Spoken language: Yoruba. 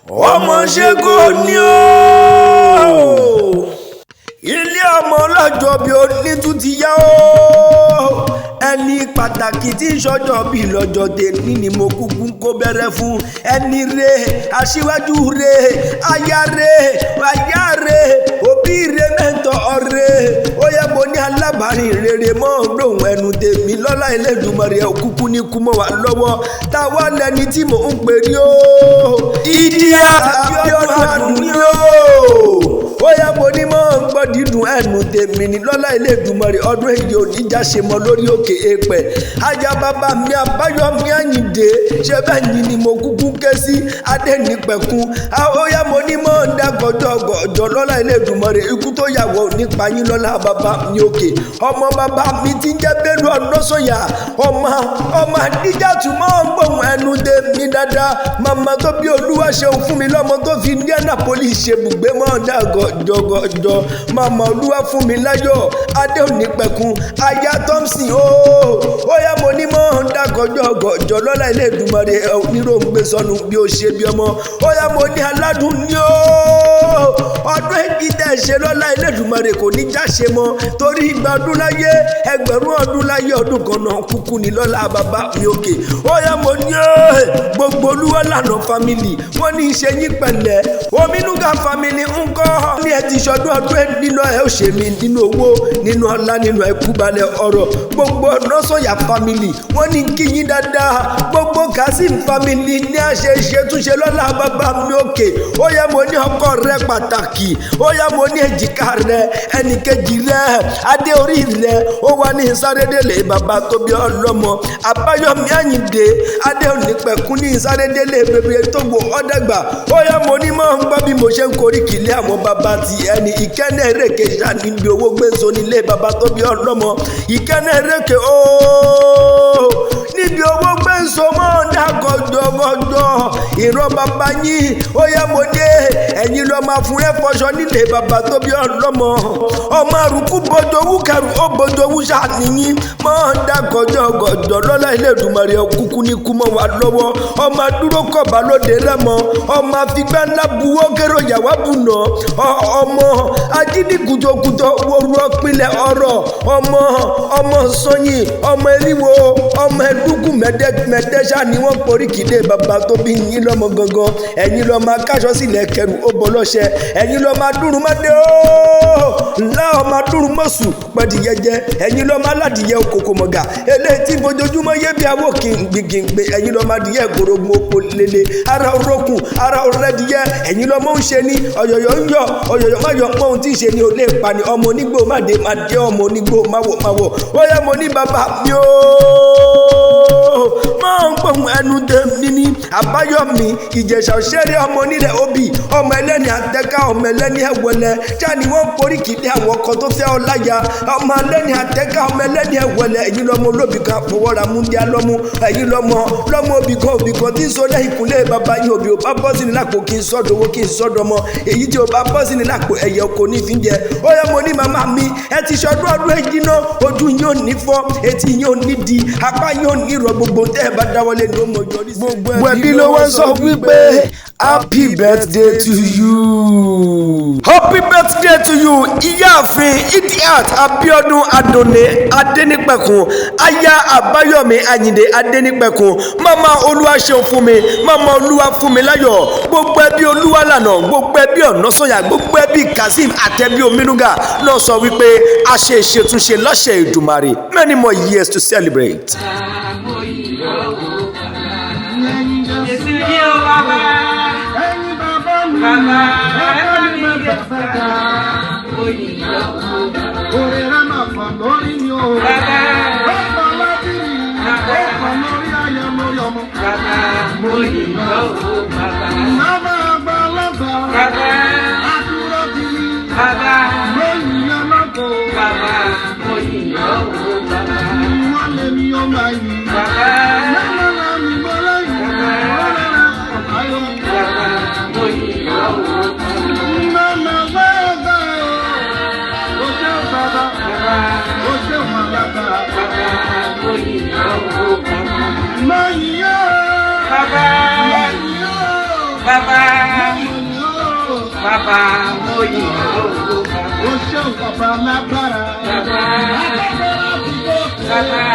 Ọmọ ṣẹ́gun ní o, ilé ọmọ ọlọ́jọ́ bíi onítú ti yá o. Ẹni pàtàkì tí ń ṣọjọ́ bíi lọ́jọ́ tèmi ni mo kúkú ń kó bẹ̀rẹ̀ fún ẹni re, aṣíwájú re, aya re, aya re, òbí re, mẹ́tọ̀ ọ̀rẹ́. Ó yẹ mo ní alábàárìn rere mọ́ lóhùn ẹnu tèmi lọ́lá Ẹlẹ́dùmarè, òkúkú ní kú mọ́ wa lọ́wọ́. Táwa lẹni tí mò ń pè ní o? Idiat Abiodun Adunni o. Ó yẹ mo ní mọ́ ń gbọ́ dídùn ẹnu tèmi ní lọ́lá Ẹlẹ́dùmarè, ọdún èyí ò ní já ṣe mọ́ lórí òkè èèpẹ̀. Aya bàbá mi, Àbáyọ̀mí Àyìndé, ṣé bẹ́ẹ̀ ni ni mo kúkú ké sí Adẹ́nipẹ̀kun. Ó yẹ mo ní mọ́ ń dá gọjọ́gọjọ́ lọ́lá Ẹlẹ́dùmarè, ikú tó yàwọ̀ nípa yín lọ́lá bàbá mi òkè. Ọmọ bàbá mi ti ń jẹ́ Bello Ọ̀nàsọ̀yà, ọmọ ọmọ Àdíjàtú, mọ́ ń gbóhùn ẹnu tèmi dáadáa. Màmá tó bí Olúwa ṣeun fún mi lọ́mọ tó fi Indianapolis ṣe bùgbé, mọ́ ń dá gọjọ́gọjọ́. Màmá Olúwa fún mi láyọ̀ Adéonípẹ̀kun, aya Thompson o. Ó yá mo ní mọ́ ń dá gọjọ́gọjọ́ lọ́lá Ẹlẹ́dùmarè, oníròǹgbé sọnù bí ó ṣe bí ọmọ. Ó yá mo ní aládùn ní o, ọdún èyí tẹ̀ ṣe lọ́lá Ẹlẹ́dùmarè kò ní já ṣe mọ́, torí ìgbà ọdún láyé, 1000 ọdún láyé, ọdún kan náà kúkú ní lọ́lá bàbá mi òkè. Ó yá mo ní gbogbo Olúwalànà family, wọ́n ní í ṣe yín pẹ̀lẹ́. Ominuga family ńkọ́? Ní ẹ ti ṣọdún ọdún nínú ẹ ó ṣe mí nínú owó, nínú ọlá, nínú ẹkú balẹ̀ ọ̀rọ̀. Gbogbo Nọ́sọ̀yà family, wọ́n ní kí yín dáadáa. Gbogbo Kazeem family ní àṣẹ ìṣètúnṣe lọ́lá bàbá mi òkè. Ó yá mo ní ọkọ rẹ pàtàkì, ó yá mo ní èjìká rẹ, ẹnìkejì rẹ, adé orí rẹ. Ó wà ní sárédélé bàbá tó bí ọlọ́mọ, Àbáyọ̀mí Àyìndé Adé Onípẹ̀kún, ní sárédélé bèbè tó gbò ọ́dàgbà. Ó yá mo ní máa ń gbọ́ bí mo ṣe ń korí kìlẹ̀ àwọn bàbá ti ẹni ìkẹ́nẹ́ èrèké ṣá níbi owó gbèsò nílé bàbá tó bí ọlọ́mọ. Ìkẹ́nẹ́ èrèké ooo, níbi owó gbèsò mọ́ dá gọjọgọjọ ìran bàbá yín. Ó yá mo dé, ẹ̀yin lọ́ máa fún ẹ fọṣọ nílé bàbá tó bí ọlọ́mọ. Ọmọ àrùkù bojowú kẹrù ó bojowú ṣàníyín, mọ́ dá gọjọgọjọ lọ́lá Ẹlẹ́dùmarè, kúkú ní kú mọ́ wa lọ́wọ́. Ọmọ dúró kọ̀bá lóde rẹ́mọ, ọmọ àfigbá ńlá buwọ́ kérò yàwá bùnà, ọmọ ajínigbé kùtòkùtò woru ọpinlẹ̀ ọ̀rọ̀, ọmọ ọmọ sọyìn, ọmọ eriwo, ọmọ ẹdúkù mẹdẹṣà ni wọ́n porí kìlẹ̀ bàbá tó bí yín lọ́mọ gangan. Ẹ̀yin lọ́mọ akáṣọ sílẹ̀ kẹrù ó bọ́ lọ́ṣẹ, ẹ̀yin lọ́mọ adúrún mọ́dé ó ńlá, ọmọ adúrún mọ́sù pẹ̀dìyẹjẹ, ẹ̀yin lọ́mọ aládìyẹ òkòkò mọ̀gà eléyìí tí fojoojúmọ́ yé bí awó kìngbìngbìn, ẹ̀yin lọ́mọ adìyẹ gbòrògbò òpó lele ara orókùn ara ọ̀rẹ́dìyẹ, ẹ̀yin lọ́mọ ń ṣe ní ọ̀yọ̀yọ̀ ń yọ ọ̀yọ̀yọ̀ má yọ mọ́ ohun tí ń ṣe ni ò lè pa ni. Ọmọ onígbò má dé má dé, ọmọ onígbò má wò má wò. Ó yẹ mo ní bàbá mi ooo, máa ń gbóhùn ẹnu tèmi ní Àbáyọ̀mí Ìjẹ̀ṣà òṣèré, ọmọ onílẹ̀ òbí, ọmọ ẹlẹ́ni àtẹ́ká, ọmọ ẹlẹ́ni ẹ̀wẹ̀lẹ̀ jáde wọ́n forí kìlẹ̀ àwọn ọkọ̀ tó fẹ́ ọ láya, ọmọ ẹlẹ́ni àtẹ́ká, ọmọ ẹlẹ́ni ẹ̀wẹ̀lẹ̀. Ẹ̀yin lọ́mọ olóbì kan fọwọ́ra mú díá lọ́mú, ẹ̀yin lọ́mọ lọ́mọ òbí kan, òbí kan tí ń sọ lẹ́yìn kúnlẹ̀ bàbá yín. Òbí ò bá bọ́ sí ni lápò kí n sọ́dọ̀ owó kí n sọ́dọ̀ ọmọ, èyí tí ò bá bọ́ sí ni lápò ẹ̀yẹ oko ní fi ń jẹ. Ó yẹ mo ní màmá mi, ẹ ti ṣọdún ọdún èjì náà, ojú yín ò ní fọ́, etí yín ò ní di, apá yín ò ní rọ, gbogbo tẹ́ ẹ bá dáwọ́lé ni ó mọ yọrí sí. Gbogbo ẹbí ló wá ń sọ wípé happy birthday to you. Happy birthday to you, Ìyáàfin Idiat Abiodun Adunni Adénípẹ̀kun, aya Àbáyọ̀mí Àyìndé Adénípẹ̀kun, mama Olúwaṣeun fún mi, mama Olúwa fún mi láyọ̀. Gbogbo ẹbí Olúwalànà, gbogbo ẹbí Ọ̀nàsọ̀yà, gbogbo ẹbí Kazeem àtẹbí Ominuga náà sọ wípé a ṣe ìṣètúnṣe lọ́sẹ̀ Èdùmàrè. Many more years to celebrate. Jésù ní o bàbá. Ẹ̀yin bàbá mi, Bàbá, ẹ bàbá bá mi mi máa gbé bàbá ga. Òyìnbó. Oore rẹ̀ máa pọ̀ lórí mi o. Bàbá. Ó pọ̀ lórí mi, ó pọ̀ lórí aya, lórí ọmọ. Bàbá, òyìnbó bàbá. Bàbá àgbàlagbà, Bàbá. àdúrà tì mí. Bàbá. Lóyìn ọlọ́kọ̀, Bàbá, òyìnbó bàbá. wọ́n lé mi ó máa yìn. Bàbá. Lọ́lọ́lá mi mọ́ lẹ́yìn, lọ́lọ́lá ọ̀káyọ̀. Bàbá, òyìnbó bàbá. Màmá wẹ́ẹ̀gbẹ́ o, ó ṣe bàbá, Bàbá. ó ṣe màlábà. Bàbá, òyìnbó bàbá. Lóyìn yóò. Bàbá. Lóyìn yóò. Bàbá. Bàbá mo yìn ọ́ o bàbá. Ó ṣeun bàbá lágbára. Bàbá. Alágbára ti gòkè. Bàbá.